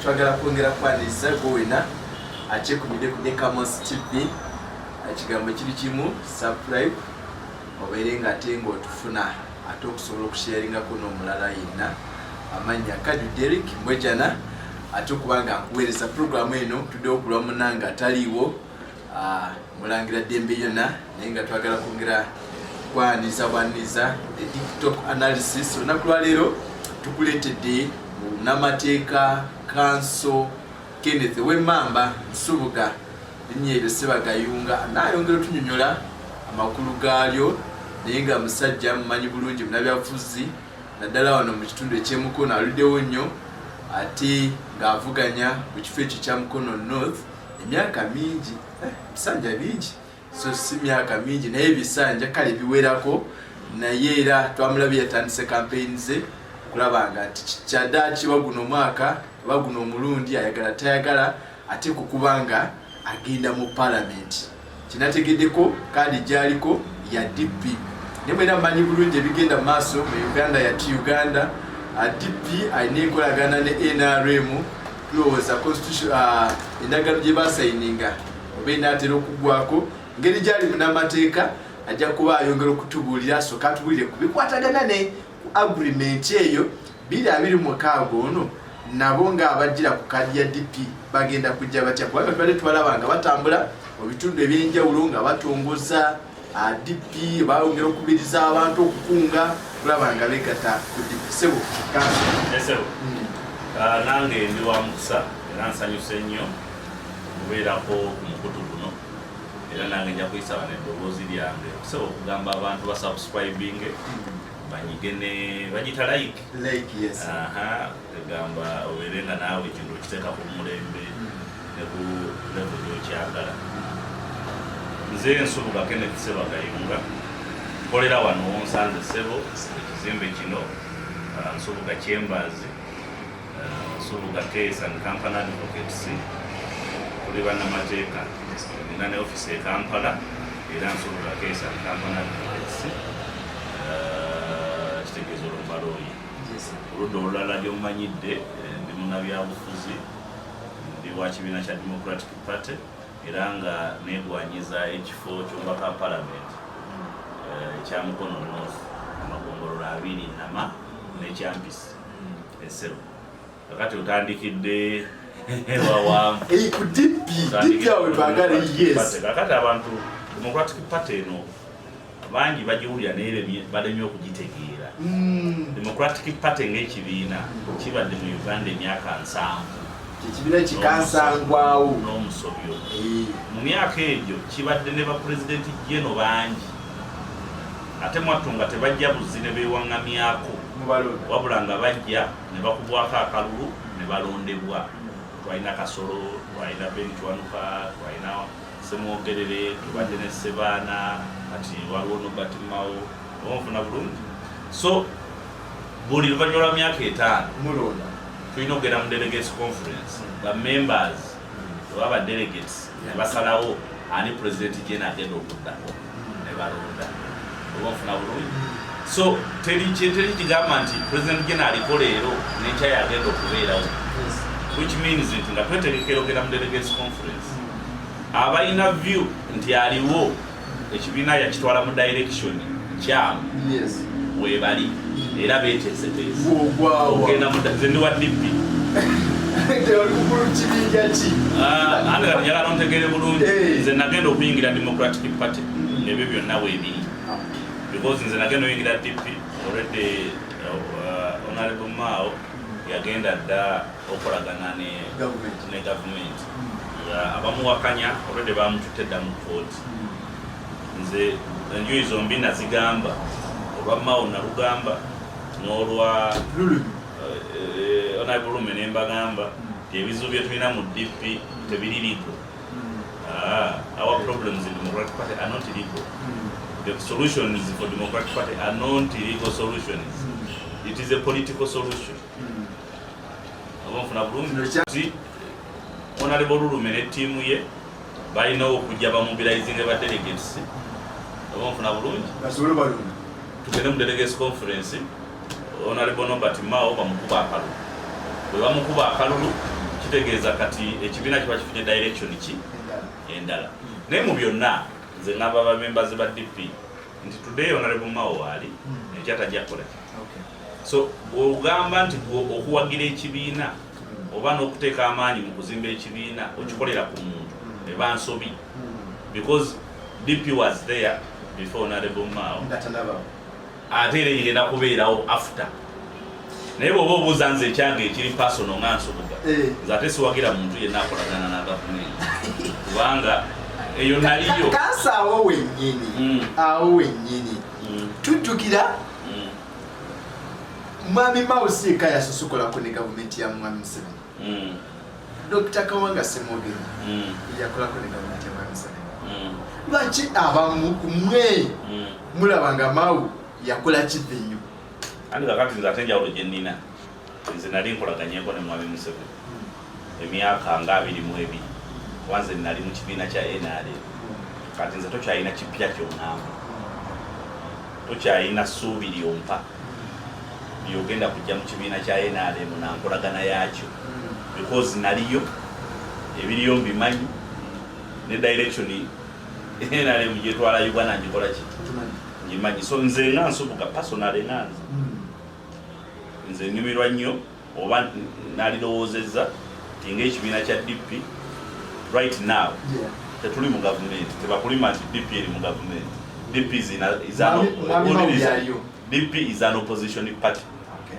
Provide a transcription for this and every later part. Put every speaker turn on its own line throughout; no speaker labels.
Twagala kwongera kwaniriza gwe wena akyekumidde ku Dekamos TV. Ekigambo kiri kimu, subscribe, obeere nga ate ng'otufuna, ate okusobola okusharingako n'omulala yenna. Amannya Kaju Derrick Mbwejana, ate okuba nga nkuweereza puroguramu eno. Tuddewo kulwa munange ataliiwo, Mulangira Ddembe yonna, naye nga twagala kwongera kwaniriza bwaniriza the Deep Talk Analysis. Olunaku lwaleero tukuleetedde munnamateeka Kanso Kenneth Wemmamba Nsubuga, linnya eryo Ssebagayunga, anaayongera otunyonyola amakulu gaalyo, naye nga musajja mumanyi bulungi, munabyabufuzi, naddala wano mu kitundu eky'eMukono. Aluddewo nnyo ate ng'avuganya mu kifo ekyo kya Mukono North emyaka mingi, bisanja bingi, so si myaka mingi naye ebisanja kale biwerako. Naye era twamulabye yatandise campaign ze okulaba nga nti kyaddaaki baguno omwaka, baguno omulundi, ayagala tayagala, ate kukuba nga agenda mu palamenti. Kinategeddeko kaadi gyaliko ya DP, naye mwena mumanyi bulungi ebigenda mu maaso mu Uganda yati Uganda. DP alina enkolagana ne NRM. Tulowooza constitution, endagaano gye basayininga oba enaatera okuggwako. Ngeri gyali munamateeka, ajja kuba ayongera okutubuulira. Asooka atubuulire ku bikwatagana ne ku agreement eyo 2026, ono nabo ng'abajjira ku kaadi ya DP bagenda kujja batya, kubanga tubadde tubalaba nga batambula mu bitundu ebyenjawulo nga batongoza DP, bayongera okukubiriza abantu okukunga kulaba nga begatta ku DP. Sebo Kanso.
Esebo. Nange ndi wa mukisa era nsanyuse nnyo okubeerako ku mukutu guno, era nange nja kuyisaba n'eddoboozi lyange okusobola okugamba abantu basubscribinge, banyige ne bagita like.
Like, yes.
Aha, egamba obeere nga naawe ekintu okiteeka ku mulembe ne ku level gy'okyagala. Nze Nsubuga Kenneth Sebagayunga, nkolera wano wonsanze ssebo, ekizimbe kino, Nsubuga Chambers, Nsubuga Case and Company Advocates. Tuli bannamateeka, nina ne office e Kampala, era Nsubuga Case and Company Advocates, kitegeeza olumbalooyi. Oludda olulala gyomumanyidde, ndi munnabyabufuzi, ndi wa kibiina kya Democratic Party, era nga negwanyiza ekifo ky'omubaka wa parliament ekya Mukono North, amagombolola abiri, Nama n'Ekyampisi. Esebo, kakati otandikidde wawanvu.
Ku DP, DP awo twagala, yes.
Kakati abantu Democratic Party eno bangi bagiwulira naye balemye okugitegeera. Democratic Party ng'ekibiina kibadde mu Uganda emyaka 70.
Kyekibiina kikansangwawo.
N'omusobyo. Mu myaka egyo kibadde ne bapulezidenti geno bangi, ate mwattu nga tebajja buzi ne beewaŋŋamyako,
mubalonda,
wabula nga bajja ne bakubwako akalulu ne balondebwa. Twalina Kasolo, twalina Ben Kiwanuka, twalina Semwogerere, tubadde ne Sebaana, kati waliwo Norbert Mao, oba nfuna bulungi. So buli luvannyuma lwa myaka 5
mulonda,
tulina okugenda mu delegates conference, ba members oba ba delegates ne basalawo ani president gyen agenda okuddako ne balonda, oba nfuna bulungi. So teri kigamba nti president gen aliko leero nenkya yagenda okubeerawo, which means nti nga twetegekera ogenda mu delegates conference, abalina view nti aliwo ekibiina yakitwala mu direction nkyamu webali era beteeseteese
Gwogwawa.
ogenda mu. Nze ndi wa DP.
Oli kukulu kibinja ki?
Ah, ate kati njagala ontegeere bulungi. Nze nagenda okuyingira Democratic Party ebyo byonna weebiri, because nze nagenda okuyingira DP already Honorable Mao yagenda dda okolagana ne
Government.
ne government, nga abamuwakanya already bamututte dda mu kooti. Nze enjuyi zombi nazigamba, olwa Mao nalugamba n'olwa
Lulumi.
Honorable Lulume, ne mbagamba nti ebizibu bye tulina mu DP tebiri legal. Our problems in Democratic Party are not legal. The solutions for Democratic Party are not legal solutions. It is a political solution. Oba nfuna bulungi? Nti Honorable Lulume ne ttiimu ye balina okujja bamobilizinge ba delegates, oba nfuna bulungi?
Basobole balonda.
Tugende mu delegates conference, Honorable Norbert Mao bamukuba akalulu. Bwe bamukuba akalulu, kitegeeza kati ekibiina kiba kifunye direction ki endala. Naye mu byonna, nze ngamba ba members ba DP nti today Honorable Mao waali, enkya tajja kukola ki. So bw'ogamba nti gwe okuwagira ekibiina oba n'okuteeka amaanyi mu kuzimba ekibiina okikolera ku muntu, eba nsobi, because DP was there before Honorable Mao,
Nga tanabawo.
Ate era egenda kubeerawo after. Naye bw'oba obuuza nze ekyange ekiri personal nga Nsubuga, nze ate siwagira muntu yenna akolagana na gavumenti, kubanga eyo naliyo.
Kansa awo wennyini, awo wennyini, tujjukira Mwami Mao siika yasusukolako ne gavumenti ya Mwami Museveni. Dr Kawanga Semwogere yakolako ne gavumenti ya Mwami Museveni. Lwaki abamu ku mmwe mulaba nga Mao yakola kibi nnyo?
Andi kakati nze ate enjawulo gye nnina, nze nali nkolaganyeko ne Mwami Museveni emyaka nga 22, kuba nze nali mu kibiina kya NRM. Kati nze tokyalina kipya kyoŋŋamba, tokyalina ssuubi lyompa lyogenda kujja mu kibiina kya NRM nankolagana yakyo, because naliyo, ebiriyo mbimanyi, ne direction NRM gyetwala Uganda ngikola ki, ngimanyi. So nze nga Nsubuga personally, nga nze, nze nyumirwa nnyo oba nalirowoozezza nti ngaekibiina kya DP right now tetuli mu gavumenti. Tebakulima nti DP eri mu gavumenti. DP is an
Mwami Mao yaliyo.
DP is an opposition party.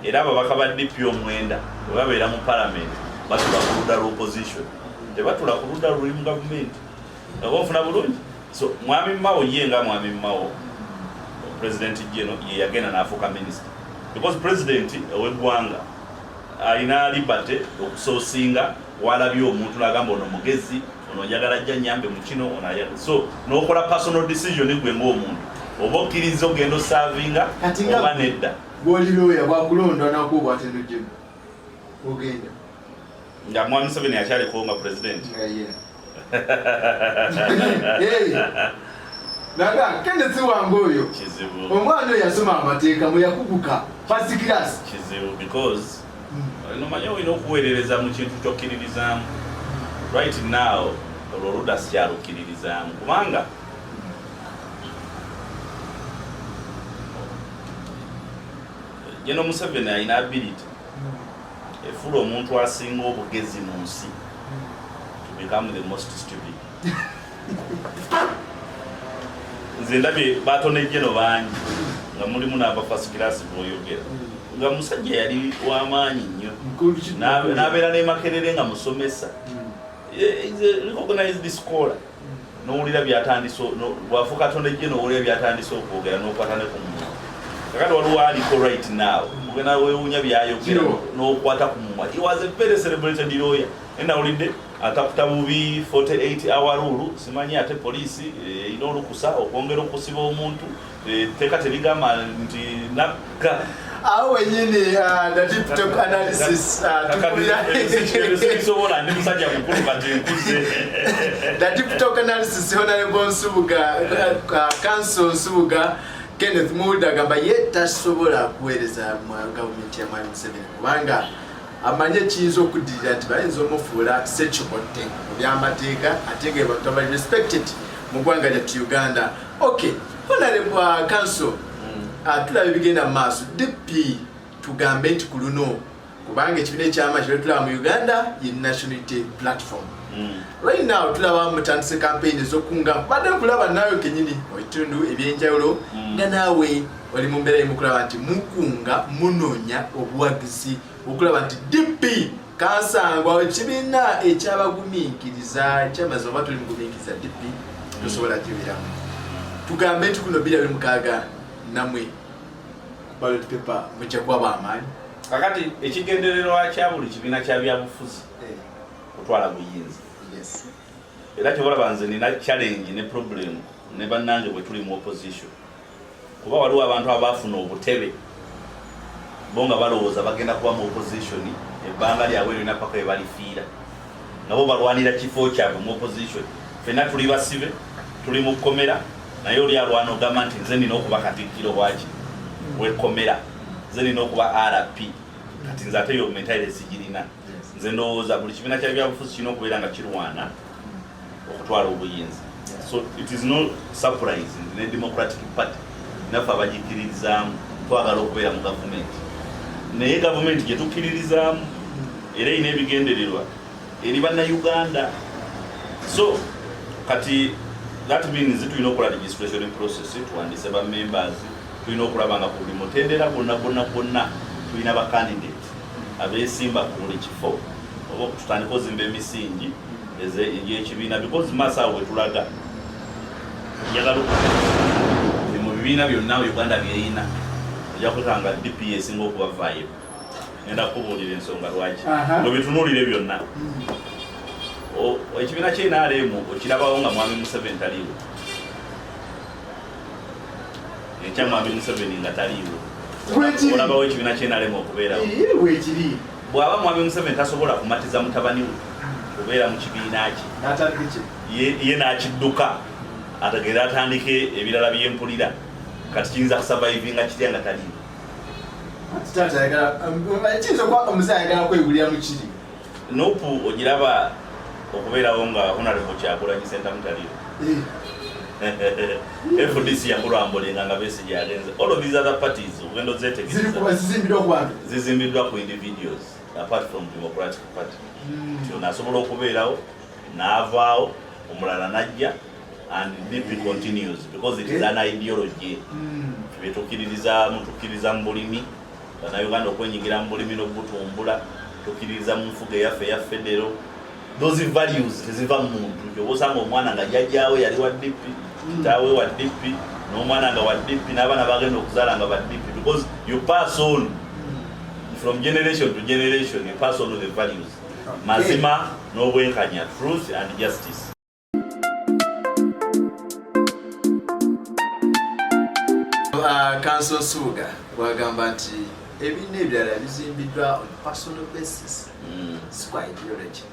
Era ababaka ba DP omwenda bwe babeera mu parliament, batula ku ludda lw'opposition, tebatula ku ludda luli mu gavumenti. Oba onfuna bulungi? So Mwami Mao ye nga Mwami Mao, President General, ye yagenda n'afuuka minister, because president ow'eggwanga alina liberty okusoosinga walabye omuntu nagamba, "Ono mugezi, ono njagala ajja nyambe mu kino, ono ayagala." So n'okola personal decision gwe ng'omuntu, oba okkiriza ogenda osaavinga
Kati nga
oba nedda.
Bwoli looya, bwakulonda nako obwatendo gye ogenda?
Nga Mwami Museveni akyaliko nga president?
Nga ye. Hey. Naga Kenneth wange oyo,
Kizibu.
omwana oyo yasoma amateeka mwe yakuguka first class.
Kizibu, because nomanye olina okuweerereza mu kintu kyokkiririzaamu. Right now olwo oludda sikyalukkiririzaamu, kubanga General Museveni alina ability efuula omuntu asinga obugezi mu nsi to become the most stupid. Nze ndabye ba attorney general bangi nga mulimu n'aba first class b'oyogera, nga musajja yali w'amaanyi nnyo. N'abeera ne Makerere nga musomesa. Is a recognized scholar. N'owulira byatandise, bwafuuka attorney general, n'owulira byatandise okwogera n'okwata ne ku mumwa. Kakati waliwo aliko right now, ogenda weewuunya byayogera
Kiro.
n'okwata ku mumwa. He was a very celebrated lawyer, naye nawulidde ataputa bubi 48 hour rule. Simanyi ate poliisi erina olukusa okwongera okusiba omuntu. Etteeka terigamba nti nakka.
Awo wenyini, the deep talk analysis, tukubira
Sisobola, ndi musajja mukulu kati, nkuze.
The deep talk analysis, Honorable Nsubuga, Counsel Nsubuga Kenneth Muwulidde agamba ye tasobola kuweereza mu gavumenti ya Mwami Museveni, kubanga amanye ekiyinza okuddirira nti bayinza omufuula sekikotte mu byamateeka, ate nga bantu abali respected mu ggwanga lyattu Uganda. Okay, Honorable Counsel, tulaba ebigenda mu maaso. DP tugambe nti ku luno, kubanga ekibiina ekyamaanyi kyebali tulaba mu Uganda ye National Unity Platform. Right now tulaba mutandise campaign ezokunga, badde nkulaba naawe kenyini mu bitundu ebyenjawulo, nga naawe oli mu mbeera yemukulaba nti mukunga, munoonya obuwagizi okulaba nti DP kansangwa ekibiina ekyabagumiikiriza ekyamazima. Oba tuli mugumiikiriza, DP tosobola gibeeramu. Tugambe nti kuno 2026 namwe ballot paper mujja kuba bamaanyi?
Kakati ekigendererwa kya buli kibiina kya byabufuzi kutwala buyinza. Era kyobalaba nze nina challenge ne problem ne bannange bwe tuli mu opposition, kuba waliwo abantu abaafuna obutebe bo nga balowooza bagenda kuba mu opposition ebbanga lyabwe lyonna paka we balifiira, nga bo balwanira kifo kyabwe mu opposition. Ffenna tuli basibe, tuli mu kkomera, naye oli alwana ogamba nti nze nina okuba katikkiro waki wekkomera, nze nina okuba RP. Kati nze ate yo mentality sigirina. Nze ndowooza buli kibiina kya byabufuzi kirina okubeera nga kirwana okutwala obuyinza. So it is no surprise nti ne Democratic Party naffe abagikkiririzaamu twagala okubeera mu gavumenti, naye gavumenti gye tukkiririzaamu era erina ebigendererwa eri Bannayuganda. So kati that means tulina okukola registration process, tuwandiise ba members, tulina okulaba nga ku buli mutendera gwonna gwonna gwonna tulina ba candidate abeesimba ku buli kifo, oba tutandika ozimba emisingi egy'ekibiina, because maaso awo wetulaga njagala nti mu bibiina byonna Uganda byerina ojja kutanga DP esinga okuba viable. Ngenda kukubuulira ensonga lwaki. Ng'obitunuulire byonna, ekibiina kye NRM okirabawo nga Mwami Museveni taliiwo, enkya Mwami Museveni nga taliiwo, olabawo ekibiina kye NRM okubeerawo?
Bwekiri.
Bw'aba Mwami Museveni tasobola kumatiza mutabani we kubeera mu kibiina kye, ye n'akidduka ategeera atandike ebirala byempulira, kati kiyinza kusurvivinga kitya nga taliiwo?
Kiyinza okuba omuzeeyi ayagala kwegulira mu kiri.
NUP ogiraba okubeerawo nga Honorable Kyagulanyi Ssentamu taliiwo? FDC yakulwambulinga nga Besigye agenze. All of these other parties ogenda ozetegereza,
zizimbiddwa ku bantu,
zizimbiddwa ku individuals, apart from Democratic Party, nti ono asobola okubeerawo n'avaawo, omulala najja, and DP continues because it is an ideology. Byetukkiririzaamu, tukkiriza mu bulimi, Bannayuganda okwenyigira mu bulimi n'obutumbula, tukkiririza mu nfuga eyaffe eya federo. Those values teziva mu muntu. Kyoba osanga omwana nga jjajjaawe yali wa DP, kitaawe wa DP, n'omwana nga wa DP, n'abaana bagenda okuzaala nga ba DP, because you pass on from generation to generation, you pass on the values, mazima n'obwenkanya, truth and justice.
Counsel Nsubuga bwagamba nti ebiina ebirala bizimbiddwa on personal basis, si kwa ideology.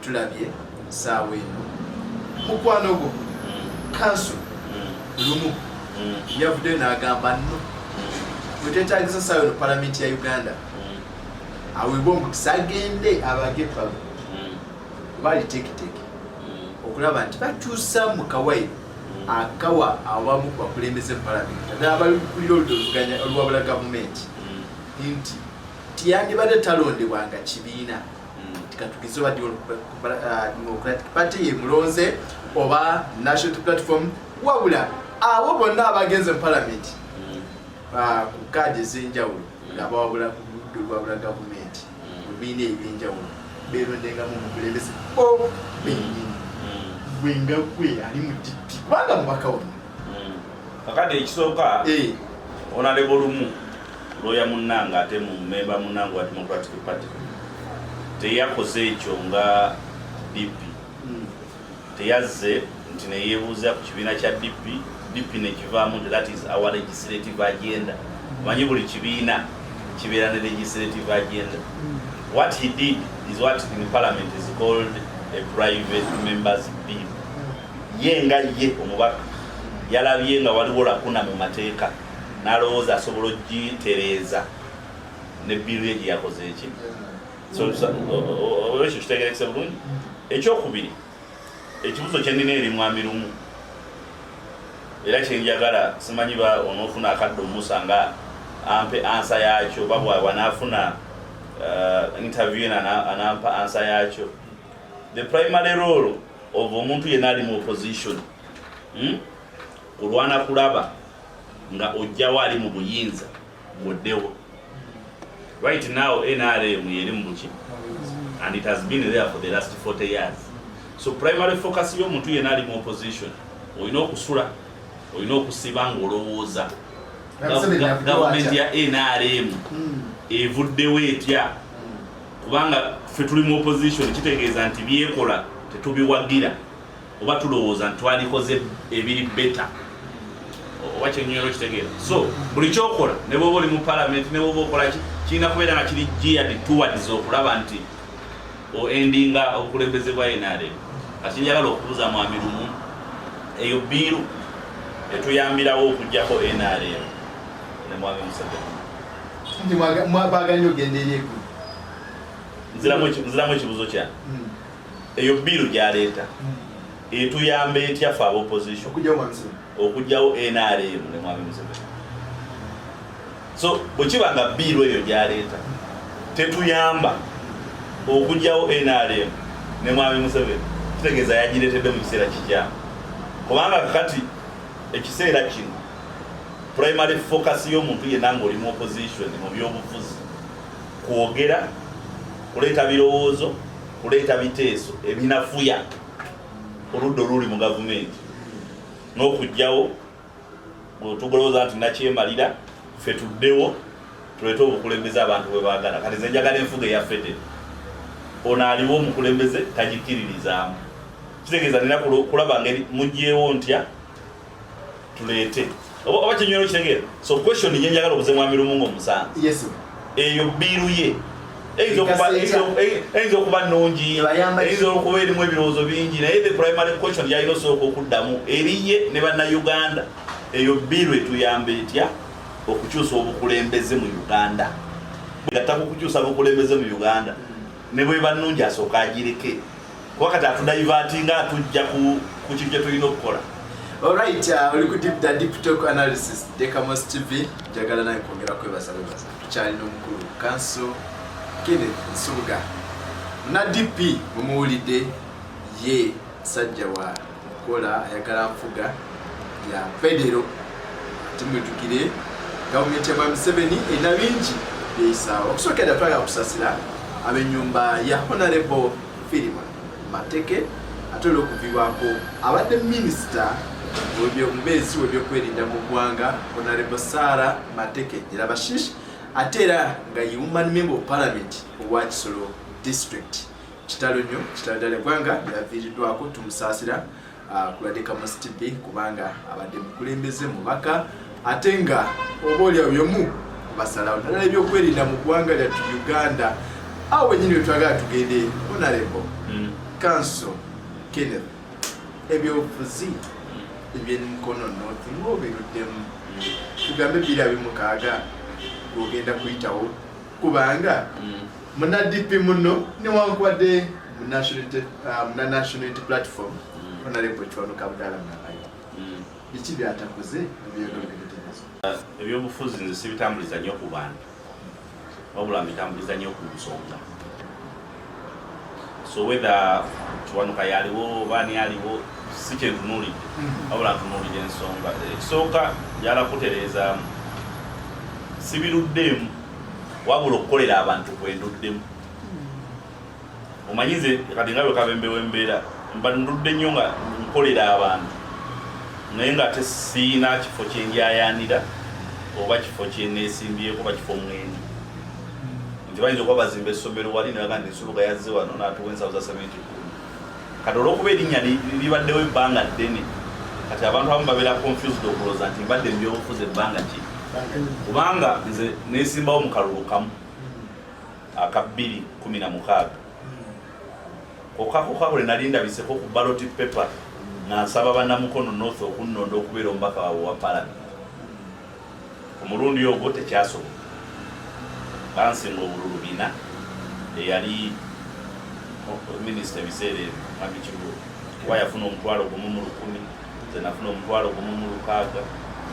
Tulabye saawa eno mukwano gwo Counsel Lumu yavuddeyo n'agamba nno bwetetagisa saawa eno palamenti ya Uganda aweebwe omukisa agende abage ebbago oba litekiteke okulaba nti batuusa mu kawairo akawa awamu ku bakulembeze mu palamenti, naddala abakulira oludda oluvuganya oluwabula gavumenti, nti tiyandibadde talondebwanga kibiina, nti katugize oba Democratic Party yemulonze oba National Platform, wabula abo bonna abagenze mu palamenti ku kaadi ez'enjawulo nga bawabula ku ludda oluwabula gavumenti mu bibiina ebyenjawulo berondengamu omukulembeze bo bennyini. Gwe nga gwe ali mu DP, kubanga mubaka wano.
Kakati ekisooka, Honorable Lumu, lawyer munnange ate mu memba munnange wa Democratic Party, teyakoze ekyo nga DP. Teyazze nti neyeebuuza ku kibiina kya DP, DP nekivaamu nti that is our legislative agenda. Omanyi buli kibiina kibeera ne legislative agenda. What he did is what in parliament is called a private members bill. Ye nga ye omubaka yalabye nga waliwo lacuna mu mateeka, n'alowooza asobola ogitereeza ne bill ye gye yakoze eki. So ekyo kitegerekese bulungi. Ekyokubiri, ekibuzo kyenina eri Mwami Lumu, era kyenjagala, simanyi ba onoofuna akadde omusa nga ampe answer yakyo, oba bwanaafuna interview eno anampa answer yakyo. The primary role of omuntu yenna ali mu opposition, Kulwana kulaba nga ojjawo ali mu buyinza gwoddewo. Right now NRM yeri mu buki, and it has been there for the last 40 years. So primary focus y'omuntu yenna ali mu opposition, olina okusula, olina okusiba ng'olowooza gavumenti ya NRM evuddewo etya, kubanga ffe tuli mu opposition, kitegeeza nti byekola tetubiwagira oba tulowooza nti twalikoze ebiri better, oba kyenyero kitegeera. So buli kyokola, ne bwoba oli mu parliament, ne bwoba okola ki, kirina kubeera nga kiri geared towards okulaba nti oendinga obukulembeze bwa NRM. Kati njagala okubuuza Mwami Lumu, eyo bill etuyambirawo okugjako NRM ne Mwami Museveni?
Nti mwabaganye ogenda eri eggulu.
Nziramu ekibuzo kyange. Eyo bill gyaleeta etuyamba etya fe aba opposition?
Okugyawo Mwami Museveni.
Okugyawo NRM ne Mwami Museveni. So bwe kiba nga bill eyo gyaleeta tetuyamba okugyawo NRM ne Mwami Museveni, kitegeeza yagireetedde mu kiseera kikyamu, kubanga kakati ekiseera kino primary focus y'omuntu yenna ng'oli mu opposition mu byobufuzi kwogera, kuleeta birowoozo, kuleeta biteeso ebinafuya oludda oluli mu gavumenti n'okugyawo. Tugolowooza nti nakyemalira, ffe tuddewo tuleete obukulembeze abantu bwe baagala. Kati nze njagala enfuga eya federo. Ono aliwo omukulembeze tagikkiririzaamu, kitegeeza nina kulaba ngeri mugyewo ntya tuleete oba kyenywero kitegeera. So question gye njagala obuze Mwami Lumu nga omusanze,
Yes.
eyo bill ye eyinza okuba nnungi,
Ebayamba ki?
eyinza okuba erimu ebirowoozo bingi, naye the primary question gyalina osooka okuddamu eriye ne Bannayuganda, eyo bill etuyamba etya okukyusa obukulembeze mu Uganda? Gatta ku kukyusa bukulembeze mu Uganda, ne bweba nnungi asooka agireke, kuba kati atudivertinga, atujja ku kintu kye tulina okukola.
Alright, oli ku deep, the deep talk analysis, Dekamos TV. Njagala naye kwongera kwebaza bebaza. Tukyalina omukulu Counsel Kenneth Nsubuga. Na DP mumuwulidde, ye musajja wa kukola, ayagala nfuga ya federo. Ate mujjukire gavumenti ya Mwami Museveni erina bingi byeyisaawo. Okusookera twagala kusasira ab'ennyumba ya Honorable Philemon Mateke, ate olw'okuviibwako abadde minisita omubeezi w'ebyokwerinda mu ggwanga, Honorable Sarah Mateke Nyirabashish, ate era nga ye woman member of parliament owa Kisolo District. Kitalo nnyo, kitalo ddala, eggwanga lyaviiriddwako. Tumusaasira ku lwa Dekamos TV, kubanga abadde mukulembeze, mubaka, ate nga oba oliawo yomu basalawo naddala ebyokwerinda mu ggwanga lyattu Uganda. Awo wenyini wetwagala tugende. Honorable Counsel Kenneth, ebyobufuzi ebyemukono North ngaobiruddemu, tugambe 2026 gwogenda kuyitawo, kubanga muna DP muno newankubadde muna National Unity Platform, Honorable Kiwanuka Abdallah Nabayo, biki byatakoze ebyogetegezo?
Ebyobufuzi nze sibitambuliza nnyo ku bantu, wabula mbitambuliza nnyo ku nsonga. So whether Kiwanuka yaliwo oba ani aliwo si kyentunuulidde, wabula ntunuulidde ensonga. Ekisooka njala kutereezaamu, sibiruddeemu, wabula okukolera abantu kwenduddemu. Omanyi nze kati nga bwe kabembe wembeera, mba ndudde nnyo nga nkolera abantu, naye nga ate siina kifo kyenjayanira oba kifo kyeneesimbyeko oba kifo mwendi nti bayinza okuba bazimba essomero wali nebaga nti Nsubuga yazze wano n'atuwa ensawo za sementi 10. Kati olwokuba erinnya libaddewo ebbanga ddene, kati abantu abamu babeera confused okulowooza nti mbadde mu byobufuzi ebbanga ki, kubanga nze neesimbawo mu kalulu kamu aka 2016 kokka kokka kule nali ndabiseko ku ballot paper nga nsaba Bannamukono North okunnonda okubeera omubaka waabwe wa palamenti. Omulundi ogwo tekyasoboka, bansinga obululu bina. Eyali minisita ebiseera ebyo, Mwami Kibuule, kuba yafuna 10,000, nze nafuna 16,000.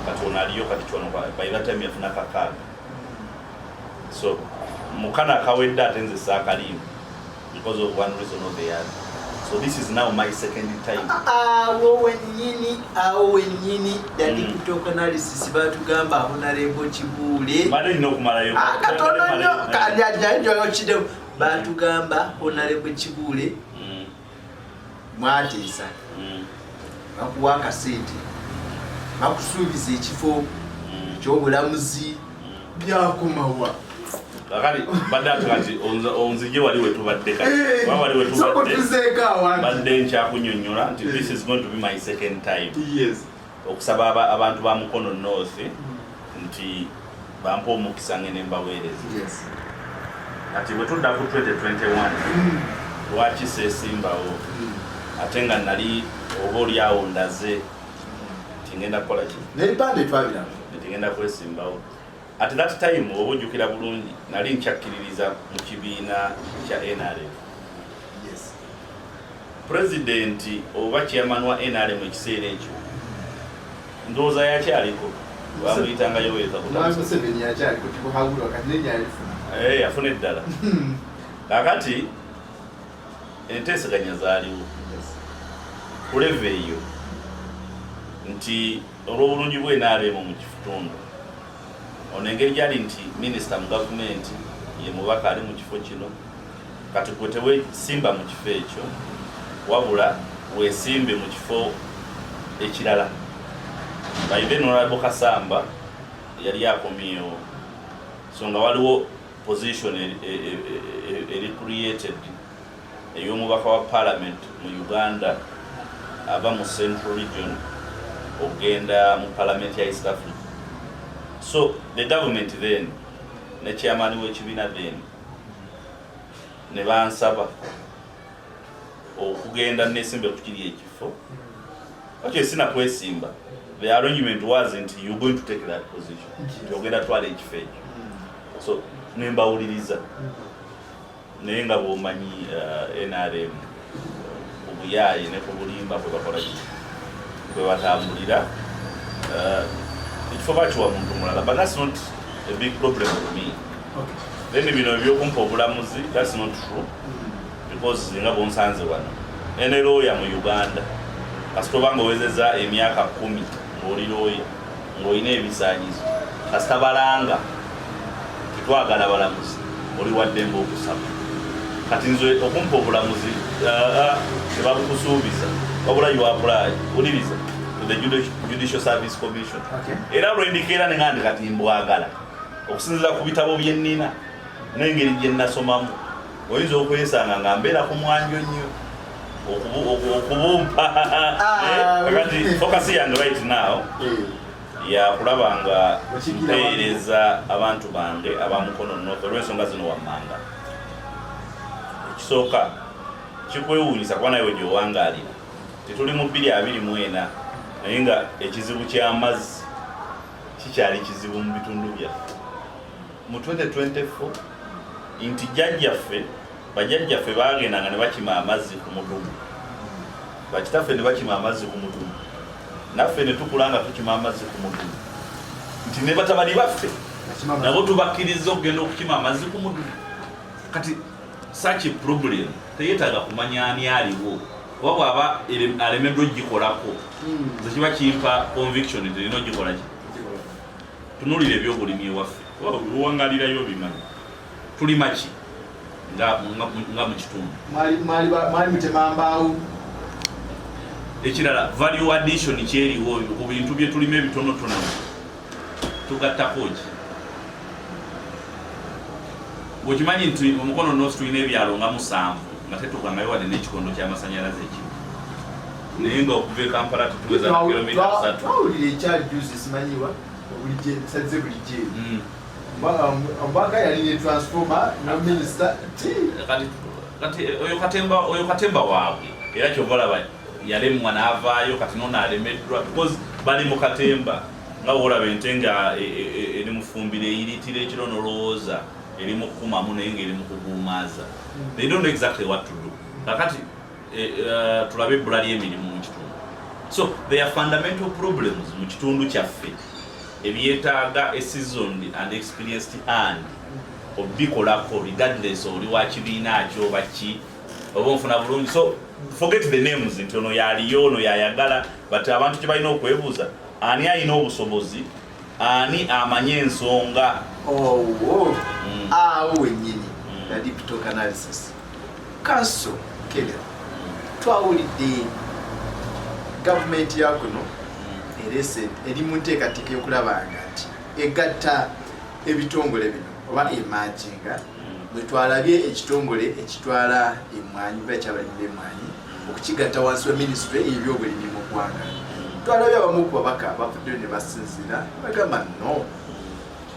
Kati ono aliyo kati kyono by that time yafuna 6. So mukana akawedde ate nze saakaliimu because of one reason or the other. So this is now my second time.
Awo wennyini, awo wennyini, the deep talk analysis batugamba Honorable Kibuule
Mbadde nina okumalayo.
Ah, katono nnyo kanjajajokidemu. Batugamba Honorable Kibuule mwateesa, bakuwa akasente, bakusuubiza ekifo ky'obulamuzi, byakomawa?
Kakati badde ati kati onzije wali wetubadde kati. Kuba wali wetubadde
Tuzeeko awantu.
Mbadde nkyakunyonnyola nti this is going to be my second time okusaba abantu ba Mukono North nti bampa omukisa ngende mbaweereza. Kati bwe tudda ku 2021, lwaki seesimbawo ate nga nali oba oli awo ndaze nti ngenda kukola ki?
N'ebipande twabiraba.
Nti ngenda kwesimbawo. At that time, oba ojjukira bulungi, nali nkyakkiririza mu kibiina kya NRM. Pulezidenti oba chairman wa NRM ekiseera ekyo, ndowooza yakyaliko, bamuyitanga Yoweri Kaguta.
Mwami Museveni yakyaliko, tikuhagulwa kati nenyalifuna.
Eh, yafuna eddala. Kakati enteeseganya zaaliwo ku level eyo nti olw'obulungi bwa NRM mu kitundu ono, engeri gyali nti minisita mu gavumenti ye mubaka ali mu kifo kino, kati gwe tewesimba mu kifo ekyo, wabula weesimbe mu kifo ekirala. By then Honorable Kasamba yali akomyewo, so nga waliwo position eri created ey'omubaka wa parliament mu Uganda ava mu Central Region okugenda mu parliament ya East Africa. So the government then ne chairman w'ekibiina then ne bansaba okugenda nesimbe ku kiri ekifo. Actually, sina kwesimba, the arrangement was nti you going to take that position, nti ogenda twala ekifo ekyo. So nembawuliriza, naye nga bwomanyi NRM obuyaaye ne ku bulimba kwe bakola ki, kwe batambulira, ekifo bakiwa muntu mulala, but that's not a big problem to me. Then bino ebyokumpa obulamuzi, that's not true, because nga bonsanze wano, ene lawyer mu Uganda, kasita oba nga owezeza emyaka 10 ng'oli lawyer, ng'olina ebisaanyizo, kasita balanga tetwagala balamuzi, oli waddembe okusaba. Kati nze okumpa obulamuzi, tebabukusuubiza, wabula you apply, wuliriza, to the Judicial Service Commission. Era lwendikeera ne nga ndi kati mbwagala okusinziira ku bitabo bye nnina n'engeri gye nnasomamu, oyinza okwesanga nga mbeera ku mwanjo nnyo okubumpa. Kakati focus yange right now yakulaba nga
Okigira.
mpeereza abantu bange abamukono North olw'ensonga zino wammanga. Ekisooka kikwewuunyisa kuba nawe gyowangaalira, tetuli mu 2024, naye nga ekizibu ky'amazzi kikyali kizibu mu bitundu byaffe mu 2024, nti jjajjaffe, bajjajjaffe bagendanga ne bakima amazzi ku mudumu, bakitaffe ne bakima amazzi ku mudumu, naffe ne tukula nga tukima amazzi ku mudumu, nti ne batabani baffe nabo tubakkiriza okugenda okukima amazzi ku mudumu. Kati such a problem teyeetaaga kumanya ani aliwo, oba bw'aba alemeddwa ogikolako, nze kiba kimpa conviction nti erina ogikola ki. Tunuulira ebyobulimi ewaffe, oba luwangalirayo bimanyi tulima ki nga mu kitundu.
Mwali mutema mbaawo.
Ekirala, value addition kyeriwo ku bintu bye tulima ebitonotono, tugattako ki? Bwekimanyi nti omukono North tulina ebyalo nga musanvu nga tetugangayo wadde n'ekikondo ky'amasanyalaze ekimu, naye nga okuva e Kampala tetuweza na kilomita 3.
Twawulira ekyali juzi, simanyiwa saze bulijjo omubaka yali ne transformer no minisita ti.
Kati oyo katemba waabwe, era kyova olaba yalemwa n'avaayo, kati nono alemeddwa because bali mu katemba. Nga woolaba ente nga eri mufumbiro eyiritira ekiro, nolowooza eri mu kukumamu, naye nga eri mu kuguumaaza. They don't know exactly what to do. Kakati tulabe ebbula ly'emirimu mu kitundu. So there are fundamental problems mu kitundu kyaffe ebyetaaga a seasoned and experienced hand obikolako, regardless oli wa kibiina ki oba ki, oba onfuna bulungi. So forget the names nti ono yaliyo, ono yayagala, but abantu kye balina okwebuuza, ani alina obusobozi, ani amanye ensonga?
Owo awo wennyini, the deep talk analysis council kenya, twawulidde gavumenti ya kuno erese eri mu nteekateeka y'okulaba nga nti egatta ebitongole bino oba emerginga. Bwe twalabye ekitongole ekitwala emwanyi oba ekyabalimi b'emwanyi okukigatta wansi wa minisitule ey'ebyobulimi mu ggwanga, twalabye abamu ku babaka bavuddeyo ne basinziira bagamba no,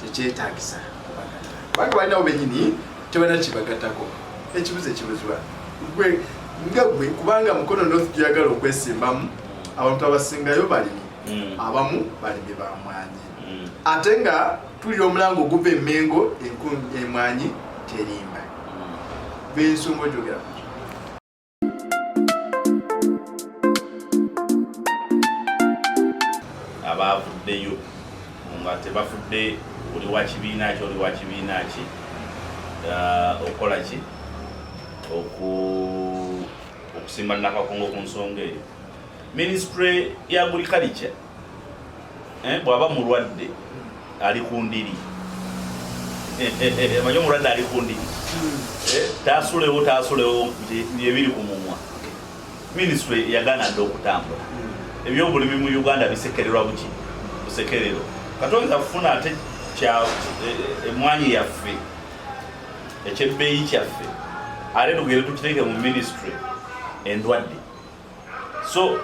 tekyetaagisa kubagatta kubanga balinawo benyini, tebalina kibagattako. Ekibuzo ekibuzibwa gwe nga gwe, kubanga Mukono North gyeyagala okwesimbamu, abantu abasingayo balimi, abamu balimi bamwanyi, ate nga Tulira omulango oguva emengo emwanyi terimba. Bensonga ojogera
Abavuddeyo nga tebafudde oli wa kibiina ki, oli wa kibiina ki, okukola ki, okusimba nakakongo ku nsonga eyo. Ministry ya agriculture, bw'aba mulwadde ali ku ndiri, manyi omulwadde ali ku ndiri, tasulewo tasulewo ebiri ku mumwa. Ministry yagaana dde okutambula. Ebyobulimi mu Uganda bisekererwa buki busekerero. Katonza kufuna ate emwanyi yaffe ekyebbeeyi kyaffe, ate tugende tukiteeke mu ministry endwadde. So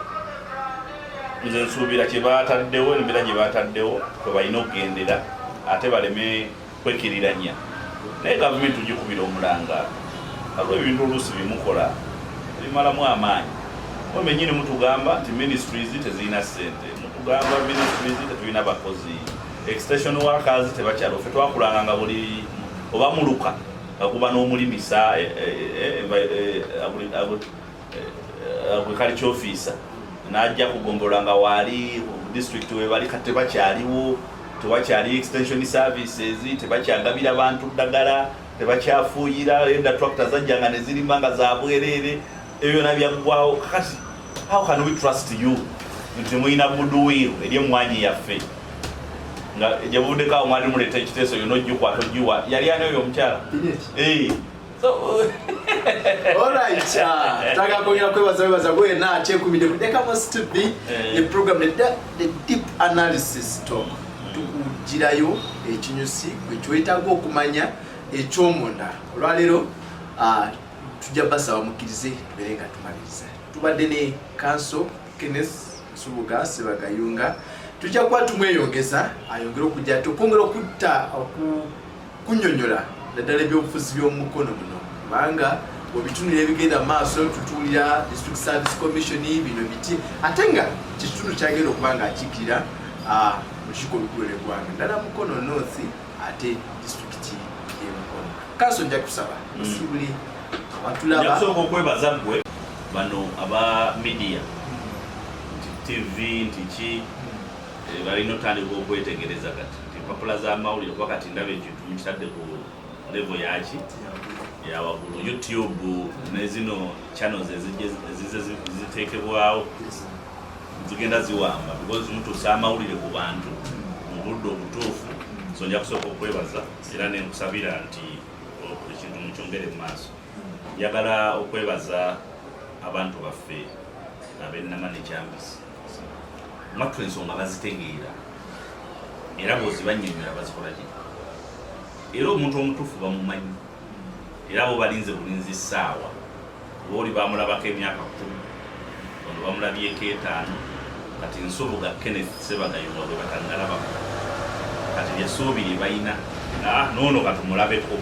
nze nsuubira kye bataddewo, embeera gye bataddewo kwe balina okugendera, ate baleme kwekiriranya. Naye gavumenti tugikubira omulanga, aliwo ebintu oluusi bimukola ebimalamu amaanyi. Mwe bennyini mutugamba nti ministries tezirina ssente, mutugamba ministries tetulina bakozi, extension workers tebakyalo. Ffe twakulanga nga buli oba muluka nga guba n'omulimisa, agriculture officer n'ajja kugombola nga waali district webali. Kati tebakyaliwo, tewakyali extension services, tebakyagabira bantu ddagala, tebakyafuuyira. Enda tractor zajjanga ne zirima nga zabwereere, ebyo byonna byaggwawo. Kakati how can we trust you nti mulina goodwill eri emwanyi yaffe, nga gye buvuddeko awo mwali muleeta ekiteeso yonna ogikwata ogiwa yali ani oyo omukyala?
Alright, twagala kwongera kwebaza, webaza gwena akyekumidde ku Dekamas TV, ne program the Deep Analysis Talk. Tukugirayo ekinyusi gwe kyetaaga okumanya ekyomunda. Olwaleero tujja basaba mukkirize tubeere nga tumaliriza. Tubadde ne Counsel Kenneth Nsubuga Sebagayunga. Tujja kuba tumweyongeza ayongere okujja ate okwongera okutta kunyonyola naddala ebyobufuzi by'omukono muno, kubanga webitunulira ebigenda mu maaso, tutuulira District Service Commission, bino biti, ate nga kyekitundu kyagenda okuba nga akiikirira mu lukiiko olukulu lw'eggwanga, ddala Mukono North ate disitulikiti y'eMukono. Counsel, nja kusaba osiibule abatulaba.
Nja okwebaza ggwe, bano aba media, nti TV nti ki, balina otandika okwetegereza kati nti empapula z'amawulire, kuba kati ndaba ekintu mukitadde ku level yaki yawaggulu. YouTube ne zino channels ezize ziteekebwawo zigenda ziwamba, because mutuusa amawulire ku bantu mu budde obutuufu. So nja kusooka okwebaza era nenkusabira nti ekintu mukyongere mu maaso. Njagala okwebaza abantu baffe ab'ennama nekyambisi mwattu, ensonga bazitegeera era bw'ozibannyonnyola bazikola ki, era omuntu omutuufu bamumanyi, era bo balinze bulinzi ssaawa. Oba oli bamulabako emyaka 10, ono bamulabyeko 5. Kati Nsubuga Kenneth Sebagayunga bwe batannalabako, kati lyessuubi lye balina. Noono katumulabeko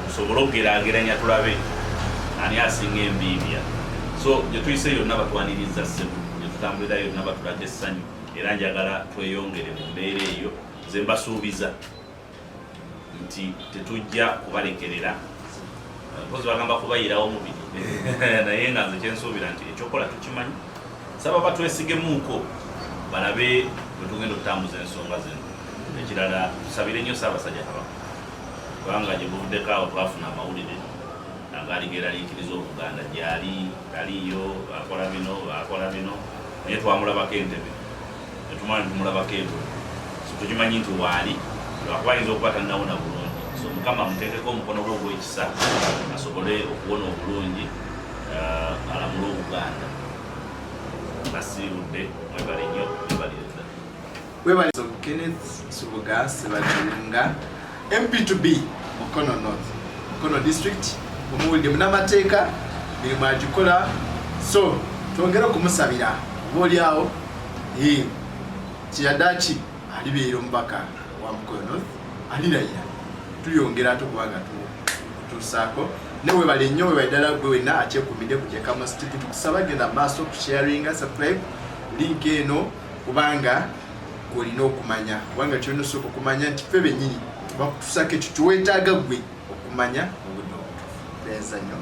tusobole okugeraageranya, tulabe ani asinga embiibya. So gye tuyise yonna batwaniriza ssebo, gye tutambulira yonna batulaga essanyu, era njagala tweyongere mu mbeera eyo. Nze mbasuubiza nti tetujja kubalekerera, mpozi bagamba kubayirawo mubiri, naye nga nze kyensuubira nti ekyokukola tukimanyi. Saba batwesigemuuko balabe bwe tugenda okutambuza ensonga zino. Ekirala, tusabire nnyo Ssaabasajja Kabaka, kubanga gye buvuddeko awo twafuna amawulire agaali geeraliikiriza Obuganda, gyali taliiyo, bakola bino, bakola bino, naye twamulabako Entebe, netumala netumulabako ebwe, so tukimanyi nti waali, lwakuba ayinza okuba tannawona bulungi. So Mukama amuteekeko omukono gwe ogw'ekisa asobole okuwona obulungi, alamule Obuganda. Basiibudde, mwebale nnyo, mwebalire ddala.
Webale Kenneth Nsubuga Sebagayunga, MP2B Mukono North, Mukono District. Omuwulidde, munamateeka, mirimu agikola, so twongere okumusabira oba oli awo kiyadaki alibeera omubaka wa Mukono North, alirayira, tuyongera ate okubanga tukutuusaako. Ne webale nnyo, webale ddala gwe wenna akyekumidde ku Jekamas TV. Tukusaba genda maaso kusharinga, subscribe, link eno, kubanga Gwolina okumanya, kubanga kyolina osooka okumanya nti ffe bennyini bakutusako ekyo kiweetaaga gwe okumanya mu budde obutuufu. Neza nnyo.